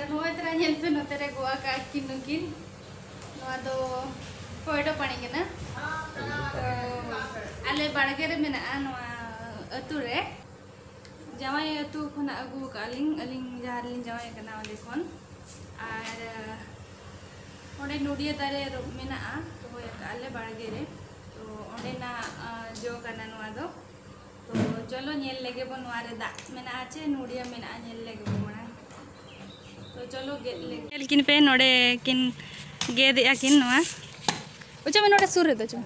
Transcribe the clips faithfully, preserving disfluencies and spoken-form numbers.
ᱱᱚᱜᱼᱚᱭ ᱛᱚᱨᱟ ᱧᱮᱞ ᱯᱮ, ᱱᱚᱛᱮ ᱨᱮ ᱜᱚᱜ ᱟᱠᱟᱫ ᱠᱤᱱ ᱱᱩᱠᱤᱱ᱾ ᱱᱚᱣᱟ ᱫᱚ ᱯᱚᱭᱰᱚ ᱯᱟᱹᱱᱤ ᱠᱟᱱᱟ᱾ ᱛᱚ, ᱟᱞᱮ ᱵᱟᱲᱜᱮ ᱨᱮ ᱢᱮᱱᱟᱜᱼᱟ ᱱᱚᱣᱟ ᱟᱹᱛᱩ ᱨᱮ᱾ ᱡᱟᱶᱟᱭ ᱟᱹᱛᱩ ᱠᱷᱚᱱᱟᱜ ᱟᱹᱜᱩ ᱟᱠᱟᱫ ᱞᱤᱧ, ᱟᱹᱞᱤᱧ ᱡᱟᱦᱟᱸ ᱨᱮᱞᱤᱧ ᱡᱟᱶᱟᱭ ᱠᱟᱱᱟ ᱚᱸᱰᱮ ᱠᱷᱚᱱ᱾ ᱟᱨ, ᱚᱸᱰᱮ ᱱᱚᱰᱤᱭᱟᱹ ᱫᱟᱨᱮ ᱨᱚ-, ᱢᱮᱱᱟᱜᱼᱟ, ᱨᱚᱦᱚᱭ ᱟᱠᱟᱫ ᱞᱮ ᱵᱟᱲᱜᱮ ᱨᱮ᱾ ᱛᱚ, ᱚᱸᱰᱮᱱᱟᱜ, ᱟ, ᱡᱚ ᱠᱟᱱᱟ ᱱᱚᱣᱟ ᱫᱚ᱾ ᱛᱚ, ᱪᱚᱞᱚ ᱧᱮᱞ ᱞᱮᱜᱮ ᱵᱚᱱ, ᱱᱚᱣᱟ ᱨᱮ ᱫᱟᱜ ᱢᱮᱱᱟᱜᱼᱟ ᱪᱮ ᱱᱚᱰᱤᱭᱟᱹ ᱢᱮᱱᱟᱜᱼᱟ, ᱧᱮᱞ ᱞᱮᱜᱮ ᱵᱚᱱ ᱢᱟᱲᱟᱝ᱾ ᱛᱚ, ᱪᱚᱞᱚ ᱜᱮᱫ ᱞᱮᱜᱮ᱾ ᱧᱮᱞ ᱠᱤᱱ ᱯᱮ, ᱱᱚᱰᱮ ᱠᱤᱱ ᱜᱮᱫᱮᱜᱼᱟ ᱠᱤᱱ ᱱᱚᱣᱟ᱾ ᱚᱪᱚᱜ ᱢᱮ, ᱱᱚᱰᱮ ᱥᱩᱨ ᱨᱮᱫᱚ ᱚᱪᱚᱜ ᱢᱮ᱾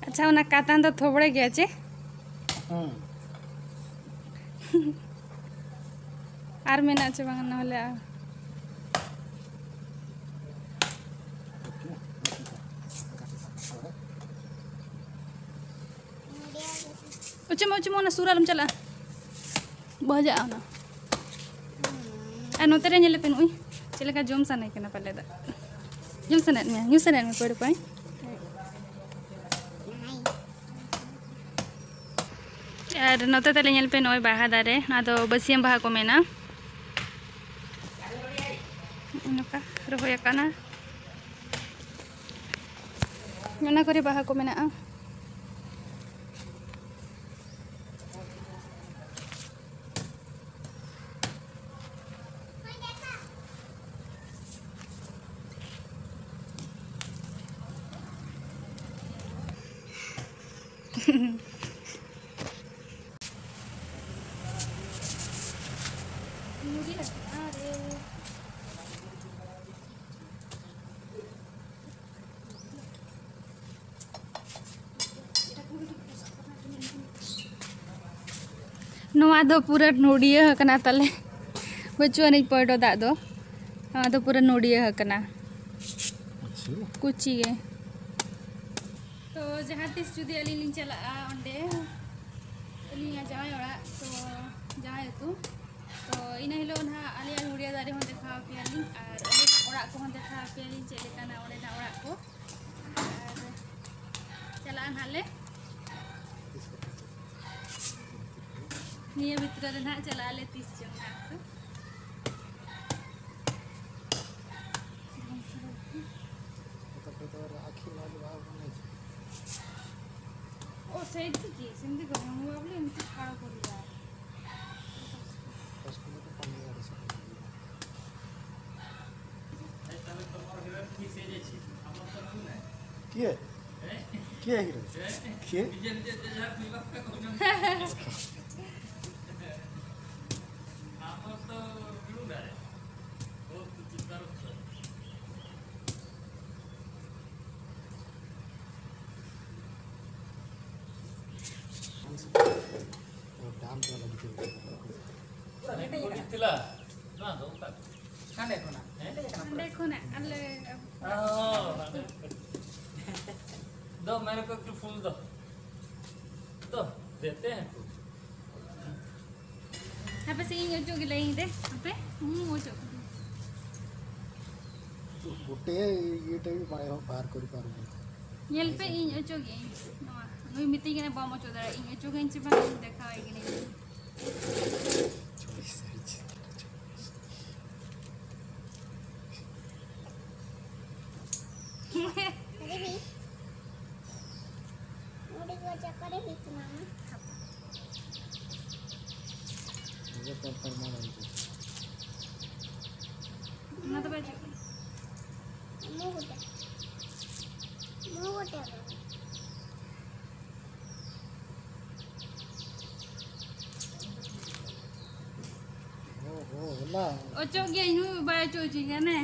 ᱟᱪᱪᱷᱟ, ᱚᱱᱟ ᱠᱟᱛᱟᱱ ᱫᱚ ᱛᱷᱚᱵᱲᱮ ᱜᱮᱭᱟ ᱪᱮ? ᱦᱩᱸ᱾ ᱟᱨ ᱢᱮᱱᱟᱜ ᱪᱮ ᱵᱟᱝ ᱱᱚᱣᱟ ᱞᱮ? ᱚᱪᱚᱜ ᱢᱮ, ᱚᱪᱚᱜ ᱢᱮ, ᱚᱱᱟ ᱥᱩᱨ ᱟᱞᱚᱢ ᱪᱟᱞᱟᱜᱼᱟ, ᱵᱟᱡᱟᱜᱼᱟ ᱚᱱᱟ᱾ ᱟᱨ ᱱᱚᱛᱮ ᱨᱮ ᱧᱮᱞᱮ ᱯᱮ, ᱱᱩᱭ ᱪᱮᱫ ᱞᱮᱠᱟ ᱡᱚᱢ ᱥᱟᱱᱟᱭᱮ ᱠᱟᱱᱟ ᱯᱟᱞᱮ ᱫᱚ᱾ ᱡᱚᱢ ᱥᱟᱱᱟᱭᱮᱫ ᱢᱮᱭᱟ, ᱧᱩ ᱥᱟᱱᱟᱭᱮᱫ ᱢᱮᱭᱟ ᱯᱟᱹᱲ ᱯᱟᱹᱲ? ᱟᱨ ᱱᱚᱛᱮ ᱛᱟᱞᱮ ᱧᱮᱞ ᱯᱮ, ᱱᱚᱜᱼᱚᱭ ᱵᱟᱦᱟ ᱫᱟᱨᱮ, ᱱᱚᱣᱟ ᱫᱚ ᱵᱟᱹᱥᱭᱟᱹᱢ ᱵᱟᱦᱟ ᱠᱚ ᱢᱮᱱᱟ᱾ ᱱᱚᱝᱠᱟ ᱨᱚᱦᱚᱭ ᱟᱠᱟᱱᱟ, ᱚᱱᱟ ᱠᱚᱨᱮ ᱵᱟᱦᱟ ᱠᱚ ᱢᱮᱱᱟᱜᱼᱟ᱾ ᱱᱚᱣᱟ ᱫᱚ ᱯᱩᱨᱟᱹ ᱱᱚᱰᱤᱭᱟᱹ ᱟᱠᱟᱱᱟ ᱛᱟᱞᱮ, ᱵᱟᱹᱪᱩᱜ ᱟᱹᱱᱤᱡ ᱯᱚᱭᱰᱚ ᱫᱟᱜ ᱫᱚ᱾ ᱱᱚᱣᱟ ᱫᱚ ᱯᱩᱨᱟᱹ ᱱᱚᱰᱤᱭᱟᱹ ᱟᱠᱟᱱᱟ, ᱟᱪᱪᱷᱟ᱾ ᱠᱩᱪᱤ ᱜᱮ᱾ ᱛᱚ, ᱡᱟᱦᱟᱸ ᱛᱤᱥ ᱡᱩᱫᱤ ᱟᱹᱞᱤᱧ ᱞᱤᱧ ᱪᱟᱞᱟᱜᱼᱟ ᱚᱸᱰᱮ, ᱟᱹᱞᱤᱧᱟᱜ ᱡᱟᱶᱟᱭ ᱚᱲᱟᱜ, ᱛᱚ, ᱡᱟᱶᱟᱭ ᱟᱹᱛᱩ, ᱛᱚ, ᱤᱱᱟᱹ ᱦᱤᱞᱳᱜ ᱱᱟᱦᱟᱜ ᱟᱞᱮᱭᱟᱜ ᱱᱚᱰᱤᱭᱟᱹ ᱫᱟᱨᱮ ᱦᱚᱸ ᱫᱮᱠᱷᱟᱣ ᱟᱯᱮᱭᱟᱞᱤᱧ ᱟᱨ ᱟᱹᱞᱤᱧ ᱚᱲᱟᱜ ᱠᱚᱦᱚᱸ ᱫᱮᱠᱷᱟᱣ ᱟᱯᱮᱭᱟᱞᱤᱧ, ᱪᱮᱫ ᱞᱮᱠᱟᱱᱟ ᱚᱸᱰᱮᱱᱟᱜ ᱚᱲᱟᱜ ᱠᱚ᱾ ᱟᱨ ᱪᱟᱞᱟᱜᱼᱟ ᱱᱟᱦᱟᱜ ᱞᱮ᱾ ᱱᱤᱭᱟᱹ ᱵᱷᱤᱛᱨᱤ ᱨᱮ ᱱᱟᱦᱟᱜ ᱪᱟᱞᱟᱜ ᱟᱞᱮ ᱛᱤᱥ ᱪᱚᱝ ᱱᱟᱦᱟᱜ ᱠᱚ᱾ ᱛᱟᱯᱚᱨᱮ ᱫᱚ ᱟᱨ ᱟᱹᱠᱷᱤᱨ ᱞᱟᱦᱟ ᱫᱚ ᱵᱟᱝ ᱵᱚᱱ ᱚ, ᱥᱮᱭ ᱛᱚ ᱪᱮᱫ, ᱥᱮᱱ ᱫᱚ ᱜᱚᱱᱚᱝ ᱵᱟᱵᱞᱮ ᱩᱱᱠᱩ ᱪᱷᱟᱲ ᱠᱚ ᱦᱩᱭᱩᱜᱼᱟ᱾ ᱯᱟᱸᱪ ᱠᱤᱞᱳ ᱠᱚ ᱯᱟᱸᱡᱟ ᱫᱟᱲᱮ ᱥᱮ᱾ କିଏ? କିଏ ହିରୋ? କିଏ? ᱚᱸᱰᱮ ᱠᱷᱚᱱᱟᱜ ᱟᱞᱮ ᱫᱚ ᱢᱮᱨᱮ ᱠᱚ ᱮᱠᱴᱩ ᱯᱷᱩᱞ ᱫᱚ᱾ ᱫᱚ ᱫᱮᱛᱮ ᱦᱮᱸ ᱯᱷᱩᱞ᱾ ᱦᱟᱯᱮ ᱥᱮ ᱤᱧ ᱚᱪᱚᱜ ᱜᱮ ᱞᱟᱹᱭᱟᱹᱧ ᱫᱮ᱾ ᱦᱟᱯᱮ ᱤᱧ ᱚᱪᱚᱜ ᱜᱮ᱾ ᱜᱚᱴᱮ ᱤᱭᱟᱹ ᱴᱟᱭᱤᱯ ᱵᱟᱭ ᱦᱚᱸ ᱵᱟᱦᱟᱨ ᱠᱚᱨᱤ ᱯᱟᱨᱩ᱾ ᱧᱮᱞ ᱯᱮ, ᱤᱧ ᱚᱪᱚᱜ ᱜᱮ᱾ ᱱᱚᱣᱟ ᱱᱩᱭ ᱢᱤᱛᱟᱹᱧ ᱠᱟᱱᱟ, "ᱵᱟᱢ ᱚᱪᱚᱜ ᱫᱟᱲᱮᱭᱟᱜᱼᱟ", ᱤᱧ ᱚᱪᱚᱜᱟᱹᱧ ᱪᱮ ᱵᱟᱝ, ᱤᱧ ᱫᱮᱠᱷᱟᱣᱟᱭ ᱠᱟᱹᱱᱟᱹᱧ᱾ ᱱᱚᱰᱮ ᱠᱚ ᱪᱟᱯᱟᱫ ᱦᱩᱭᱩᱜ ᱛᱟᱢᱟ᱾ ᱚᱱᱟ ᱫᱚ ᱵᱟᱭ ᱡᱩᱛ ᱠᱟᱱᱟ᱾ ᱢᱩ ᱜᱚᱴᱟ᱾ ᱢᱩ ᱜᱚᱴᱟ᱾ ᱚᱪᱚᱜ ᱜᱮᱭᱟᱹᱧ, ᱱᱩᱭ ᱵᱟᱭ ᱚᱪᱚᱜ ᱦᱚᱪᱚᱧ ᱠᱟᱱᱟ᱾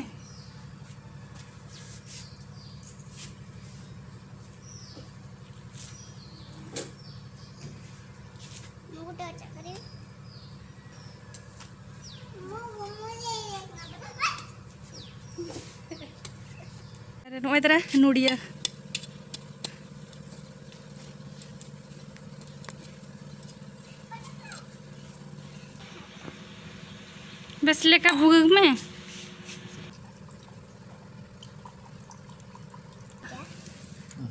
ᱟᱨ ᱱᱚᱜᱼᱚᱭ ᱛᱟᱨᱟ ᱱᱚᱰᱤᱭᱟᱹ᱾ ᱵᱮᱥ ᱞᱮᱠᱟ ᱵᱷᱩᱜᱟᱹᱜ ᱢᱮ᱾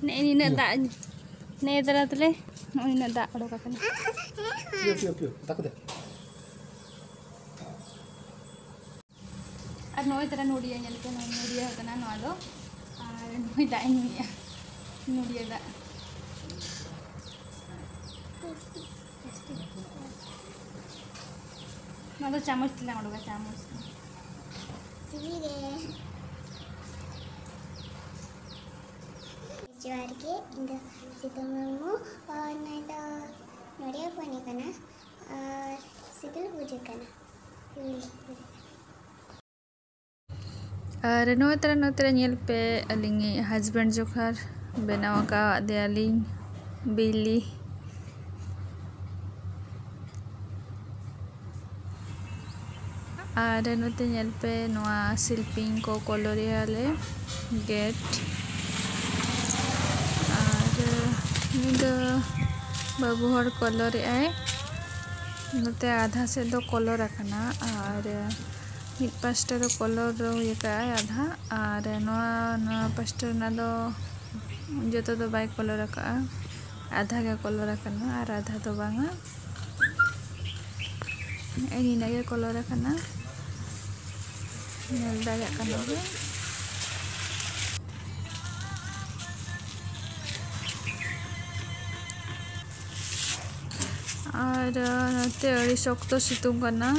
ᱱᱮᱜᱼᱮ ᱱᱤᱱᱟᱹᱜ ᱫᱟᱜ᱾ ᱱᱮ ᱫᱟᱨᱟ ᱛᱟᱞᱮ ᱱᱚᱜᱼᱚᱭ ᱩᱱᱟᱹᱜ ᱫᱟᱜ ᱚᱰᱚᱠ ᱟᱠᱟᱱᱟ᱾ ᱯᱤᱭᱳ, ᱯᱤᱭᱳ, ᱯᱤᱭᱳ, ᱫᱟᱠᱟ ᱫᱮ᱾ ᱟᱨ ᱱᱚᱜᱼᱚᱭ ᱛᱟᱨᱟ ᱱᱚᱰᱤᱭᱟ ᱧᱮᱞ ᱯᱮ, ᱱᱚᱣᱟ ᱱᱚᱰᱤᱭᱟ ᱠᱟᱱᱟ ᱱᱚᱣᱟ ᱫᱚ᱾ ᱟᱨ ᱱᱚᱜᱼᱚᱭ ᱫᱟᱜ ᱤᱧ ᱧᱩᱭᱮᱫᱼᱟ, ᱱᱚᱰᱤᱭᱟ ᱫᱟᱜ᱾ ᱱᱚᱣᱟ ᱫᱚ ᱪᱟᱢᱚᱪ ᱛᱮᱞᱟᱝ ᱚᱰᱚᱠᱟ, ᱪᱟᱢᱚᱪ ᱛᱮ᱾ ᱥᱤᱵᱤᱞ ᱜᱮ᱾ ᱡᱚᱦᱟᱨ ᱜᱮ, ᱤᱧ ᱫᱚ ᱥᱤᱛᱩ ᱢᱩᱨᱢᱩ, ᱟᱨ ᱱᱩᱭ ᱫᱚ ᱱᱚᱰᱤᱭᱟ ᱵᱚᱱᱤ ᱠᱟᱱᱟ, ᱟᱨ ᱥᱤᱵᱤᱞ ᱵᱩᱡᱷᱟᱹᱜ ᱠᱟᱱᱟ᱾ ᱟᱨ ᱱᱚᱜᱼᱚᱭ ᱛᱟᱨᱟ, ᱱᱚᱜᱼᱚᱭ ᱛᱟᱨᱟ ᱧᱮᱞ ᱯᱮ, ᱟᱹᱞᱤᱧᱤᱡ husband ᱡᱚᱠᱷᱟᱨ ᱵᱮᱱᱟᱣ ᱟᱠᱟᱫ ᱫᱮᱭᱟᱞᱤᱧ ᱵᱤᱞᱤ᱾ ᱟᱨ ᱱᱚᱛᱮ ᱧᱮᱞ ᱯᱮ, ᱱᱚᱣᱟ ᱥᱤᱞᱯᱤᱧ ᱠᱚ ᱠᱚᱞᱚᱨᱮᱜᱼᱟ ᱞᱮ, ᱜᱮᱴ᱾ ᱟᱨ ᱱᱩᱭ ᱫᱚ ᱵᱟᱹᱵᱩ ᱦᱚᱲ ᱠᱚᱞᱚᱨᱮᱜᱼᱟᱭ᱾ ᱱᱚᱛᱮ ᱟᱫᱷᱟ ᱥᱮᱫ ᱫᱚ ᱠᱚᱞᱚᱨ ᱟᱠᱟᱱᱟ ᱟᱨ ᱢᱤᱫ ᱯᱟᱥᱴᱟ ᱫᱚ ᱠᱚᱞᱚᱨ ᱦᱩᱭ ᱟᱠᱟᱫᱼᱟᱭ ᱟᱫᱷᱟ, ᱟᱨ ᱱᱚᱣᱟ, ᱱᱚᱣᱟ ᱯᱟᱥᱴᱟ ᱨᱮᱱᱟᱜ ᱫᱚ ᱡᱚᱛᱚ ᱫᱚ ᱵᱟᱭ ᱠᱚᱞᱚᱨ ᱟᱠᱟᱫᱼᱟ, ᱟᱫᱷᱟ ᱜᱮ ᱠᱚᱞᱚᱨ ᱟᱠᱟᱱᱟ ᱟᱨ ᱟᱫᱷᱟ ᱫᱚ ᱵᱟᱝᱟ᱾ ᱱᱮᱜᱼᱮ ᱱᱤᱱᱟᱹᱜ ᱜᱮ ᱠᱚᱞᱚᱨ ᱟᱠᱟᱱᱟ, ᱧᱮᱞ ᱫᱟᱲᱮᱭᱟᱜ ᱠᱟᱱᱟ ᱯᱮ᱾ ᱟᱨ ᱱᱚᱛᱮ ᱟᱹᱰᱤ ᱥᱚᱠᱛᱚ ᱥᱤᱛᱩᱝ ᱠᱟᱱᱟ᱾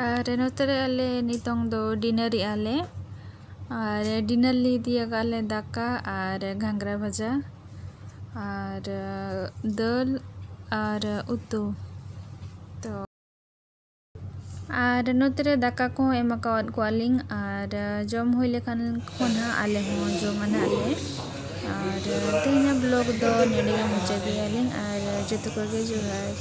ᱟᱨ ᱱᱚᱛᱮ ᱨᱮ ᱟᱞᱮ ᱱᱤᱛᱚᱝ ᱫᱚ ᱰᱤᱱᱟᱨᱮᱜᱼᱟ ᱞᱮ᱾ ᱟᱨ ᱰᱤᱱᱟᱨ ᱞᱮ ᱤᱫᱤ ᱟᱠᱟᱫ ᱞᱮ ᱫᱟᱠᱟ ᱟᱨ ᱜᱷᱟᱸᱜᱽᱨᱟ ᱵᱷᱟᱡᱟ ᱟᱨ ᱫᱟᱹᱞ ᱟᱨ ᱩᱛᱩ᱾ ᱛᱚ, ᱟᱨ ᱱᱚᱛᱮ ᱨᱮ ᱫᱟᱠᱟ ᱠᱚᱦᱚᱸ ᱮᱢ ᱟᱠᱟᱣᱟᱫ ᱠᱚᱣᱟ ᱞᱤᱧ, ᱟᱨ ᱡᱚᱢ ᱦᱩᱭ ᱞᱮᱠᱷᱟᱱ ᱠᱚ ᱱᱟᱦᱟᱜ ᱟᱞᱮ ᱦᱚᱸ ᱡᱚᱢᱟ ᱱᱟᱦᱟᱜ ᱞᱮ᱾ ᱟᱨ ᱛᱮᱦᱮᱧᱟᱜ vlog ᱫᱚ ᱱᱚᱰᱮ ᱜᱮ ᱢᱩᱪᱟᱹᱫ ᱮᱫᱟ ᱞᱤᱧ, ᱟᱨ ᱡᱚᱛᱚ ᱠᱚᱜᱮ ᱡᱚᱦᱟᱨ᱾